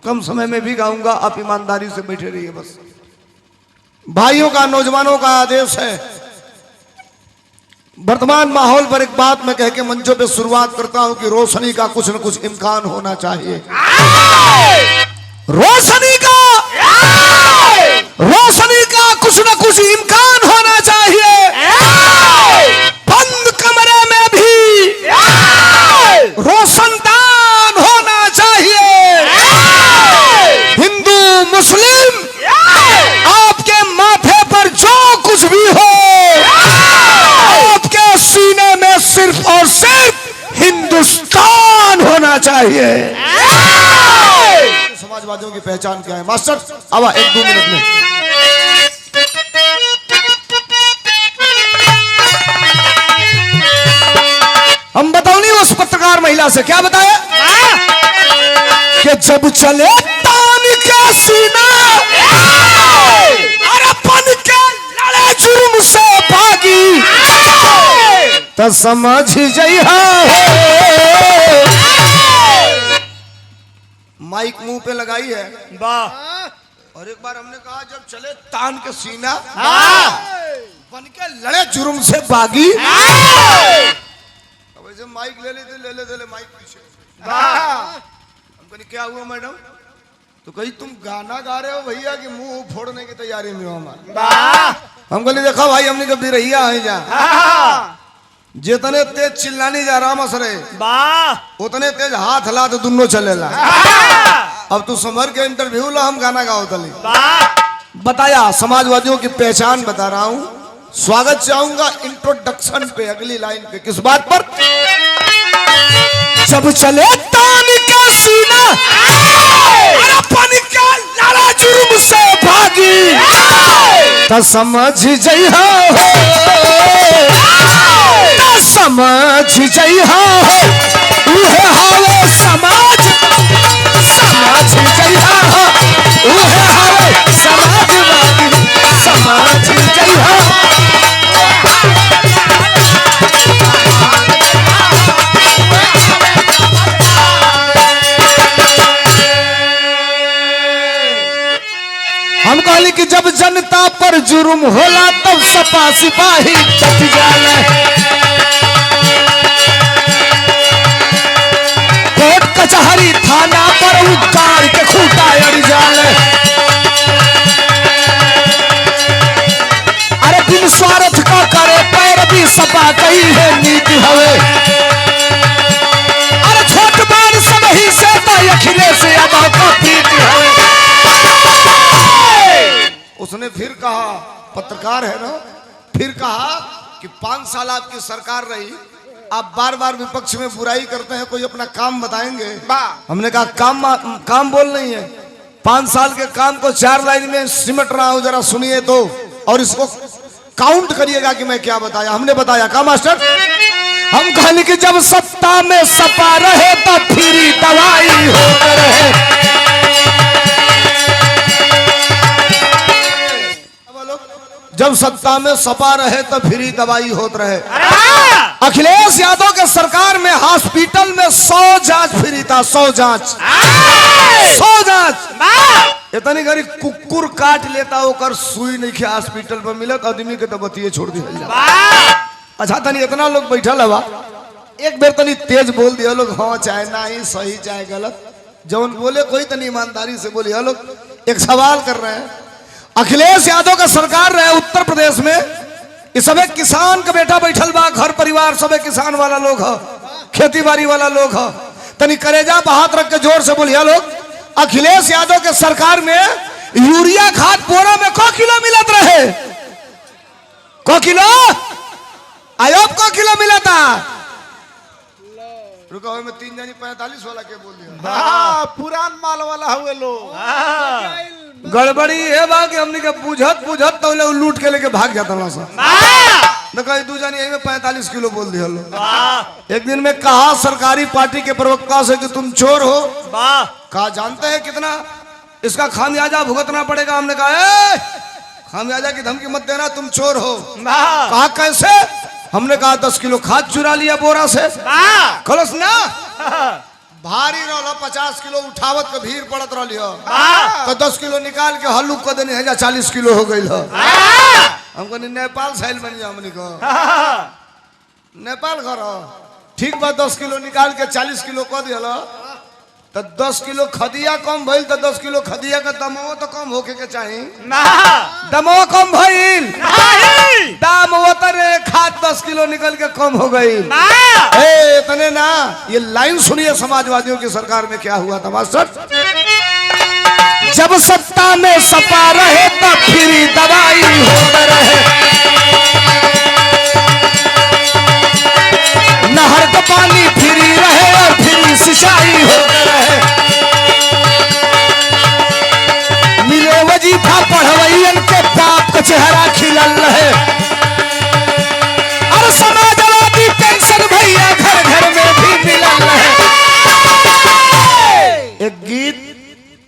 कम समय में भी गाऊंगा, आप ईमानदारी से बैठे रहिए। बस भाइयों का, नौजवानों का आदेश है। वर्तमान माहौल पर एक बात मैं कह के मंचों पे शुरुआत करता हूं कि रोशनी का कुछ न कुछ इम्कान होना चाहिए। रोशनी का, रोशनी का कुछ न कुछ इम्कान होना चाहिए। बंद कमरे में भी रोशनदान होना चाहिए। हिंदू मुस्लिम आपके माथे पर जो कुछ भी हो, आपके सीने में सिर्फ और सिर्फ हिंदुस्तान होना चाहिए। समाजवादियों की पहचान क्या है मास्टर? अब एक दो मिनट में। हम बताओ नहीं उस पत्रकार महिला से क्या बताया कि जब चले तान के सीना, अरे पन के लड़े जुर्म से भागी, तो समझ जइहा। माइक मुंह पे लगाई है। वाह। और एक बार हमने कहा जब चले तान के सीना, बन के लड़े जुर्म से बागी। अब ऐसे माइक ले लेते ले लेते ले माइक पीछे। हम कहीं क्या हुआ मैडम? तो कही तुम गाना गा रहे हो भैया कि मुंह फोड़ने की तैयारी में हो हमारे। हम कहली देखा भाई, हमने कभी रहिया है जा जितने तेज चिल्लानी जा रहा मसरे, वाह, उतने तेज हाथ हिला तो दोनों चलेला। अब तू समर के इंटरव्यू ला, हम गाना गाओ तले। बताया समाजवादियों की पहचान बता रहा हूं। स्वागत चाहूंगा इंट्रोडक्शन पे, अगली लाइन पे। किस बात पर? जब चले तान के सीना, अरे पन के लड़ा जुर्म से भागी, तो समझ जइहा हो, तो समझ जइहा हो, उहे हावे समाज। समझ जइहा हो, उहे हावे समाजवादी। समझ जइहा। हम कहली कि जब जनता पर जुर्म होला तब सपा सिपाही डट जाला। कोर्ट कचहरी थाना पर उतार के खूटा अड़ जाला। अरे बिन स्वार्थ का करे पैरवी सपा कही है नीति हवे। अरे छोट बार सब ही से अखिलेश यादव का प्रीति हवे। उसने फिर कहा, पत्रकार है ना, फिर कहा कि 5 साल आपकी सरकार रही, आप बार बार विपक्ष में बुराई करते हैं, कोई अपना काम बताएंगे? हमने कहा काम काम बोल नहीं है, 5 साल के काम को 4 लाइन में सिमट रहा हूं, जरा सुनिए तो, और इसको काउंट करिएगा कि मैं क्या बताया। हमने बताया का मास्टर? हम कहने कि जब सत्ता में सपा रहे तब फ्री दवाई होते रहे। जब सत्ता में सपा रहे तो फ्री दवाई होत रहे। अखिलेश यादव के सरकार में हॉस्पिटल में 100 जांच फ्री था, 100 जांच, 100 जांच। इतनी गरीब कुकुर काट लेता होकर सुई नहीं खे हॉस्पिटल पर मिलत, आदमी के तो बतिये छोड़ दिया। अच्छा तनी इतना लोग बैठल हवा, एक बेर तनी तेज बोल दिया लोग, हाँ चाहे ना ही सही चाहे गलत, जौन बोले कोई तनी ईमानदारी से बोलिए। लोग एक सवाल कर रहे हैं, अखिलेश यादव का सरकार रहे उत्तर प्रदेश में, इस सबे किसान का बेटा बैठल बा, घर परिवार सबे किसान वाला लोग ह, खेती बाड़ी वाला लोग ह, तनी करेजा पर हाथ रख के जोर से बोलिए लोग, अखिलेश यादव के सरकार में यूरिया खाद बोरा में क किलो मिलत रहे? क किलो? आयोब क किलो मिलता? रुको, में 3 जानी 45 वाला के बोल दिया। हाँ, पुरान माल वाला हुए लोग। गड़बड़ी है बा कि हमने के बुझत बुझत तो ले लूट के लेके भाग जाता ना सर। न कहीं दू जानी में 45 किलो बोल दिया लोग। एक दिन में कहा सरकारी पार्टी के प्रवक्ता से कि तुम चोर हो। कहा जानते हैं कितना इसका खामियाजा भुगतना पड़ेगा? हमने कहा ए, खामियाजा की धमकी मत देना, तुम चोर हो। कहा कैसे? हमने कहा 10 किलो खाद चुरा लिया बोरा से। खलस ना, भारी रहल, 50 किलो उठावत के भीड़ पड़त रही हो, तो 10 किलो निकाल के हल्लुक कर देनी है, 40 किलो हो गई हो। हम कहनी नेपाल साइल बनी हमनी को, नेपाल घर हो। ठीक बा, 10 किलो निकाल के 40 किलो कर दियल, तो 10 किलो खदिया कम भइल, तो 10 किलो खदिया का दमो तो कम होके के चाही ना, दमो कम भइल नहीं दाम उतरे, खाद 10 किलो निकल के कम हो गई ना। ए इतने ना, ये लाइन सुनिए समाजवादियों की सरकार में क्या हुआ था मास्टर। जब सत्ता में सपा रहे तब फ्री दवाई होते रहे, नहर का पानी फ्री रहे और फ्री सिंचाई होते रहे, मिले वजीफा पढ़वैयन के बाप का चेहरा खिलल रहे, और समाजवादी पेंशन भैया घर घर में भी मिलल रहे। एक गीत,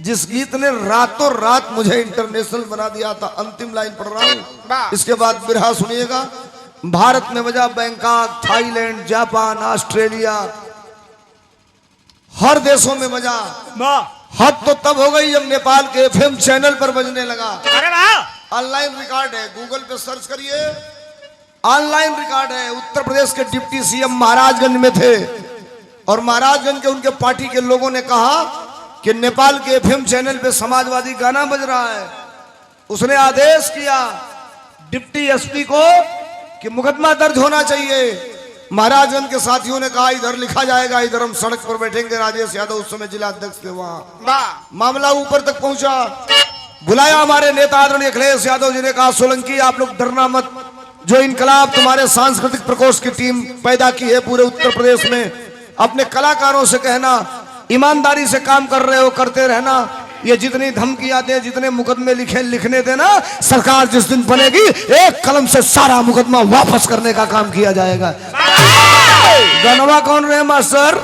जिस गीत ने रातों रात मुझे इंटरनेशनल बना दिया था, अंतिम लाइन पढ़ रहा हूं, इसके बाद बिरहा सुनिएगा। भारत में बजा बैंकॉक, थाईलैंड, जापान, ऑस्ट्रेलिया, हर देशों में बजा। हद तो तब हो गई जब नेपाल के एफएम चैनल पर बजने लगा। अरे वाह, ऑनलाइन रिकॉर्ड है, गूगल पे सर्च करिए, ऑनलाइन रिकॉर्ड है। उत्तर प्रदेश के डिप्टी सीएम महाराजगंज में थे और महाराजगंज के उनके पार्टी के लोगों ने कहा कि नेपाल के एफएम चैनल पे समाजवादी गाना बज रहा है। उसने आदेश किया डिप्टी एसपी को कि मुकदमा दर्ज होना चाहिए। महाराजगंज के साथियों ने कहा इधर लिखा जाएगा, इधर हम सड़क पर बैठेंगे। राजेश यादव उस समय जिला अध्यक्ष थे वहां। मामला ऊपर तक पहुंचा, बुलाया हमारे नेता आदरणीय अखिलेश यादव जी ने कहा सोलंकी आप लोग डरना मत, जो इनकलाब तुम्हारे सांस्कृतिक प्रकोष्ठ की टीम पैदा की है पूरे उत्तर प्रदेश में, अपने कलाकारों से कहना ईमानदारी से काम कर रहे हो, करते रहना। ये जितनी धमकियां दे, जितने मुकदमे लिखे लिखने देना, सरकार जिस दिन बनेगी एक कलम से सारा मुकदमा वापस करने का काम किया जाएगा। गनवा कौन रहे मास्टर?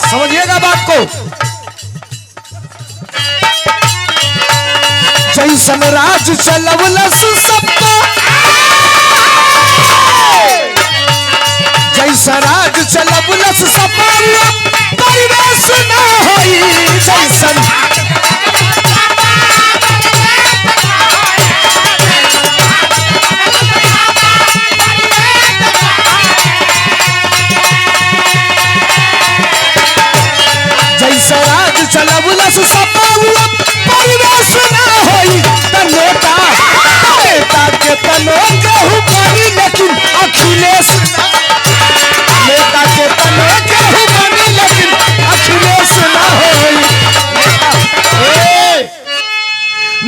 समझिएगा बात को। जैसन राज चलवलस सपा, जैसा राज चलवलस सपा परिवेश ना होई, जैसन राज चलवलस सपा परिवेश ना होई, त नेता नेता के तनो केहू बनी लेकिन अखिलेश ना, नेता के तनो केहू बनी लेकिन अखिलेश ना होई।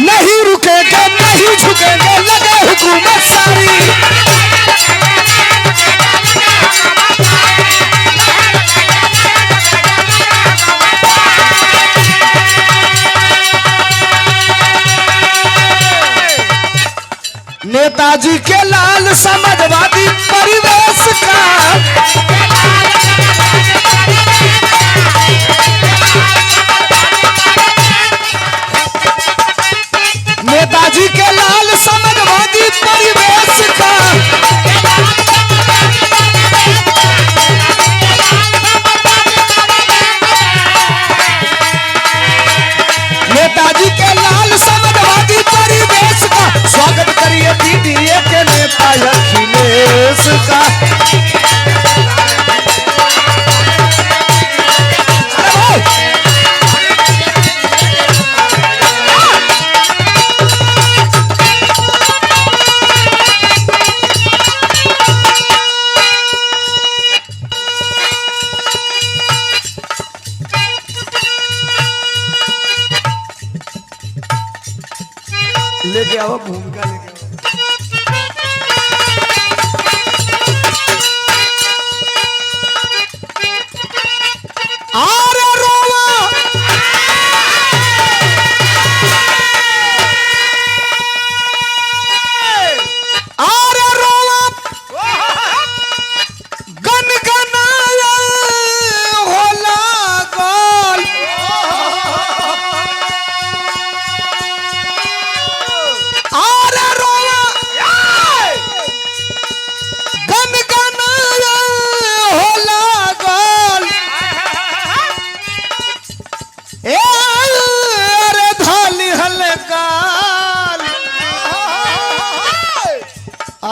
नहीं रुकेगा नहीं झुकेंगे लगे हुकूमत सारी, नेताजी के लाल समाजवादी परिवेश का, नेताजी के लाल समाजवादी परिवेश का, नेताजी के लाल समाजवादी परिवेश का स्वागत करिए पीडीए के नेता अखिलेश का। लेके आओ भूमिका, लेके आओ। आरे रोवा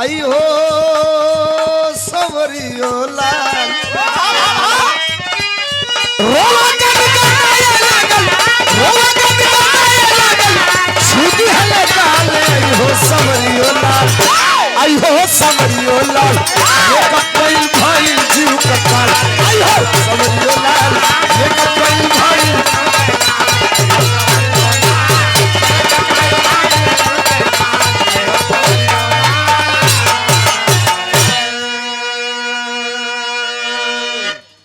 भाई हो।